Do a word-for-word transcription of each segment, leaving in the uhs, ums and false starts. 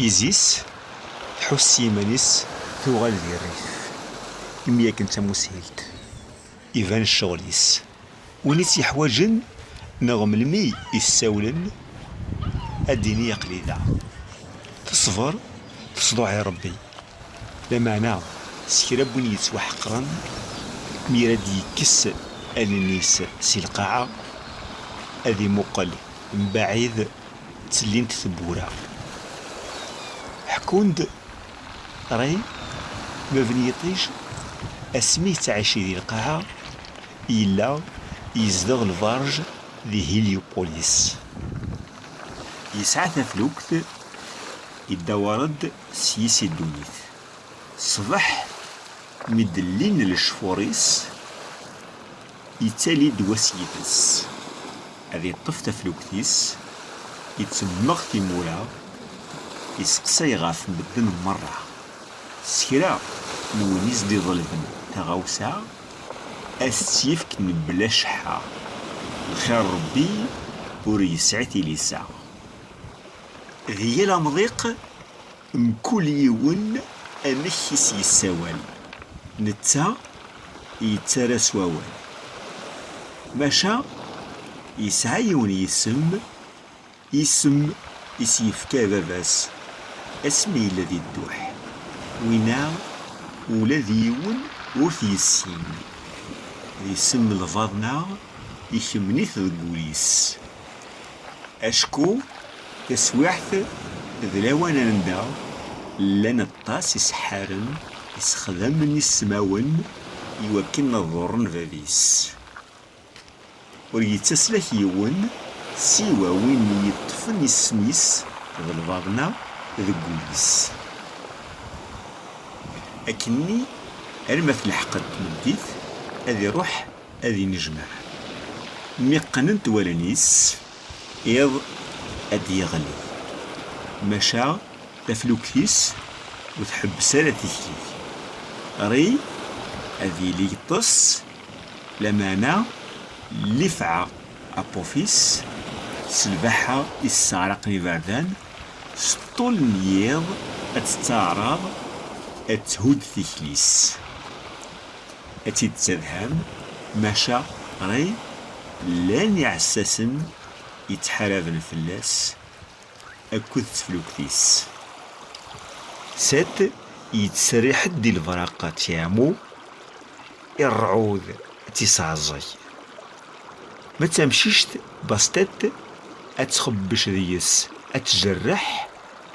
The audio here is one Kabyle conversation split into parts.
Izi-s tḥuss s yiman-is tuɣal di rrif, imi akken d tamushilt. Iban ccɣel-is. Win i tt-yeḥwaǧen neɣ melmi i s-ssawlen, ad d-tini aql-i da. Teṣber, tesḍuɛ i Ṛebbi. Lameɛna, s kra n win yettwaḥeqren, mi ara d-yekkes allen-is si lqaɛa, ad imuqel mbaɛid ttellint tewwura. Ḥekkun-d Ray, bab n yiṭij, asmi yettɛici di lqaɛa, yella yezdeɣ lberǧ di Heliopolis. Yesɛa taflukt, iddawaṛ-d s yis i ddunit. Ṣṣbeḥ, mi d-llin lecfur-is, yettali-d wass yid-s. Ad iṭṭef taflukt-is, ittemmeɣ timura, iseqsay ɣef medden merra. S kra n win i s-d-iḍelben taɣawsa, ad s-tt-yefk mebla cceḥḥa. Lxir Ṛebbi ur yesɛi tilisa. Di yal amḍiq, mkul yiwen amek i s-yessawal, netta yettarra s wawal. Maca yesɛa yiwen yisem, isem i s-yefka baba-s asmi yella di dduḥ, winna ula d yiwen ur t-yessin. D isem n lbaḍna, ikemmel-it deg wul-is. Acku taswiɛt d lawan anda llan aṭas iseḥḥaren issexdamen ismawen i wakken ad ḍurren bab-is. Ur yettaslak yiwen siwa win yeṭṭfen isem-is d lbaḍna deg wul-is. Akkenni, arma telḥeq-d tmeddit, ad iruḥ ad inejmeɛ. Mi qqnent wallen-is, iḍ ad d-yeɣli. Maca taflukt-is ur tḥebbes ara tikli. Ray ad yili yeṭṭes, lameɛna Lifɛa Apophis, s lbaḥa i s-sseɛraqen iberdan, s ṭṭul n yiḍ ad tt-teɛreḍ ad thudd tikli-s. Ad tt-id-tadham, maca Ray llan iɛessasen yettḥaraben fell-as akked teflukt-is. Seth yettserriḥ-d di lebraqa d tiɛmu, i ṛṛɛud ad tt-isseɛẓeg. Ma d tamcict, Bastet ad txebbec deg-s, ad tjerreḥ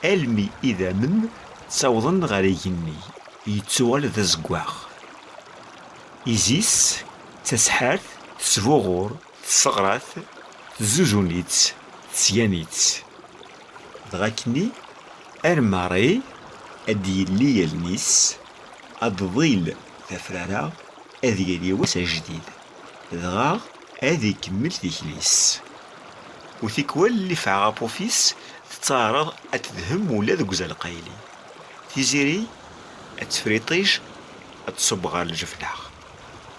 almi idammen ttawḍen ɣer igenni, yettuɣal d azeggaɣ. Izi-s d tasḥart, tesbuɣur, tesseɣra-t, tezzuzun-itt, tesgan-itt. Dɣa akkenni, arma Ray ad d-yelli allen-is, ad d-tḍil tafrara, ad yali wass ajdid, dɣa ad ikemmel tikli-s. U tikwal Lifɛa Apophis tettaɛraḍ ad tedhem ula deg uzal qayli. Tiziri ad teffer iṭij, ad tṣubb ɣer lǧefla.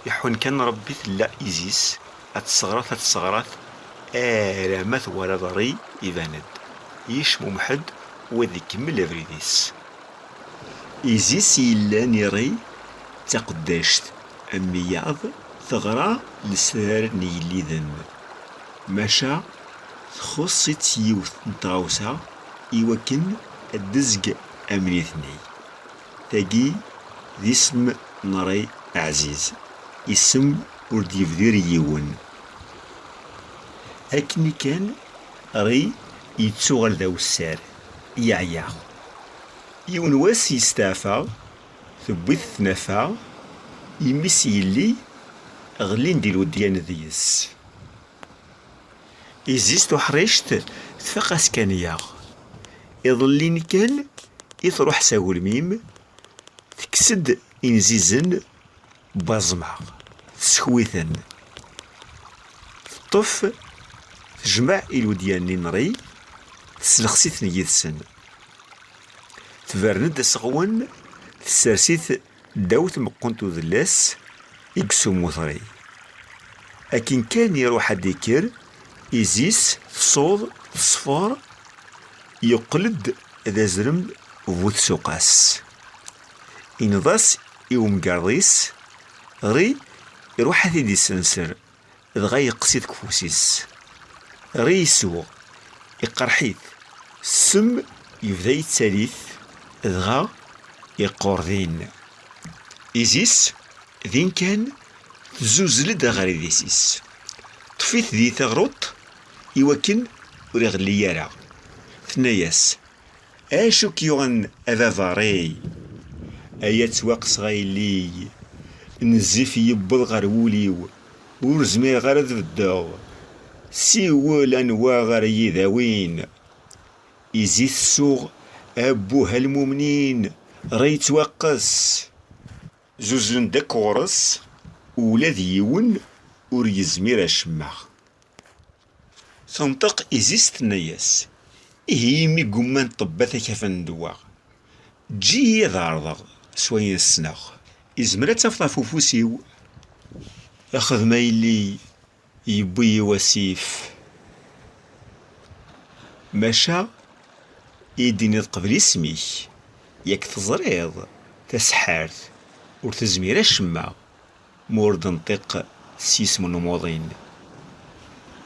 Iḥun kan Ṛebbi tella Izi-s, ad tesseɣrat, ad tesseɣrat, arama twalaḍ Ray iban-d, yecmumeḥ-d u ad ikemmel abrid-is. Izi-s yellan i Ray d taqeddact, am wiyaḍ teɣra lesrar n yigelliden, maca txuṣṣ-itt yiwet n tɣawsa i wakken ad d-tezg am nitni. Tagi d isem n Ray aɛziz, isem ur d-yebdir yiwen. Akkenni kan, Ray yettuɣal d awessar, yeɛya. Yiwen wass yesteɛfa, tewwi-t tnafa, imi-s yelli ɣlin-d ilwedyan deg-s. Izi-s tuḥrict tfaq-as kan yaɣ. Iḍelli-nni kan i truḥ s agelmim, tekkes-d inzizen n waẓma, teskew-iten. Teṭṭef, tejmeɛ ilwedyan-nni n Ray, teslexs-iten yid-sen. Tbern-d aseɣwen, tessers-it ddaw tmeqqunt udellas i yessummut Ray. Akken kan iruḥ ad d-ikker, izi-s tsuḍ, teṣfer, yeqqel-d d azrem bu tsuqas. Inneḍ-as i umgerḍ-is, Ri iruḥ ad t-id-issenser, dɣa yeqqes-it deg ufus-is. Ri yeswa, iqerḥ-it. Ssem yebda yettali-t, dɣa iqqur din. Izi-s, din kan, tezzuzel-d aɣridis-is. Ṭṭef-it di teɣruṭ iwakken ur iɣelli ara. Tenna-yas: "Acu k-yuɣen a baba Ray?" "Aya ttwaqseɣ a yelli, nnzif yewweḍ ɣer wul-iw, ur zmireɣ ara ad beddeɣ. Siwel anwa ara yi-dawin." Izi tessuɣ: "Abbuh a lmumnin, Ray yettwaqqes." Zuzzlen-d akk ɣur-s, ula d yiwen ur yezmir acemma. Tenṭeq Izi-s tenna-yas: "Ihi imi ggumman ṭṭebbat ad k-afen ddwa, eǧǧ-iyi ad ɛerḍeɣ s wayen ssneɣ. Izmer ad tafeḍ ɣef ufus-iw." "Xdem a yelli, yewwi-yi wasif." "Maca i yi-d-tiniḍ qbel isem-ik, yak teẓriḍ taseḥḥart ur tezmir acemma ma ur d-tenṭiq s yisem n umuḍin.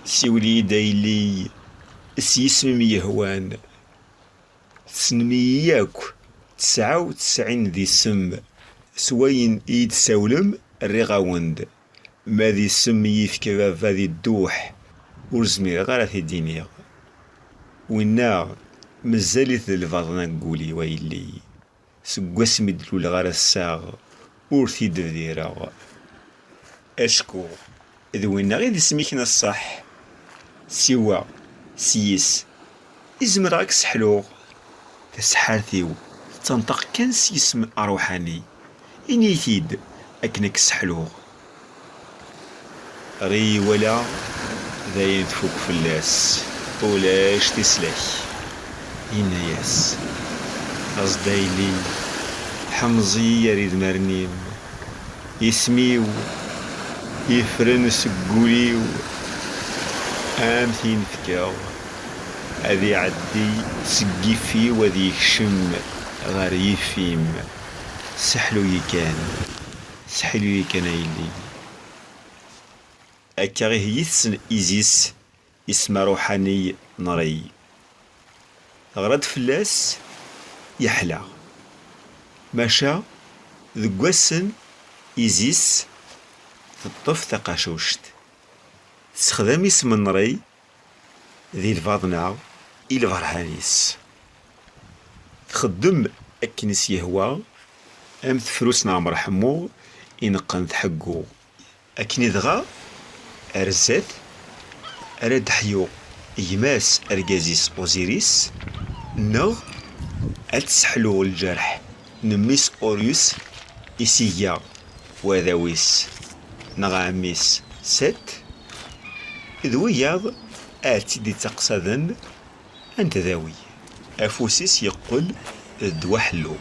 Siwel-iyi-d a yelli s yisem-im yehwan. Tessnem-iyi yakk, tesɛa u tesɛin d isem, s wayen i yi-d-tessawlem rriɣ-awen-d. Ma d isem i yi-yefka baba di dduḥ, ur zmireɣ ara ad t-id-iniɣ. Winna, mazal-it d lbaḍna deg wul-iw a yelli. Seg wasmi d-luleɣ ar ass-a, ur t-id-bdireɣ. Acku d winna i d isem-ik n ṣṣeḥ. Siwa s yis i zemreɣ ad k-sseḥluɣ. Taseḥḥart-iw tettenṭeq kan s yisem aṛuḥani. Ini-t-id akken ad k-sseḥluɣ." Ri iwala d ayen tfuk fell-as, ulac tislak. Yenna-yas: "Aẓ-d a yelli, ḥemẓ-iyi ar idmaren-im. Isem-iw ifren seg wul-iw, am tin fkeɣ, ad iɛeddi seg yifi-w ad yekcem ɣer yifi-m. Seḥlu-yi kan, seḥlu-yi kan a yelli." Akka ihi i tessen Izi-s isem aṛuḥani n Ray. Teɣra-d fell-as, yeḥla. Maca deg wassen Izi-s teṭṭef taqacuct, tessexdam isem n Ray di lbaḍna i lberhan-is. Txeddem akken i s-yehwa, am tefrust n Ɛmer Ḥemmu ineqqen tḥeggu. Akken i dɣa, ar zdat, ara d-ḥyu gma-s argaz-is Uziris, neɣ ad tesseḥlu lǧerḥ n mmi-s Urius i s-iga uɛdaw-is, neɣ ɛemmi-s Set, d wiyaḍ ad tt-id-ittaqsaden. Anda dawi? Afus-is yeqqel d ddwa ḥellu.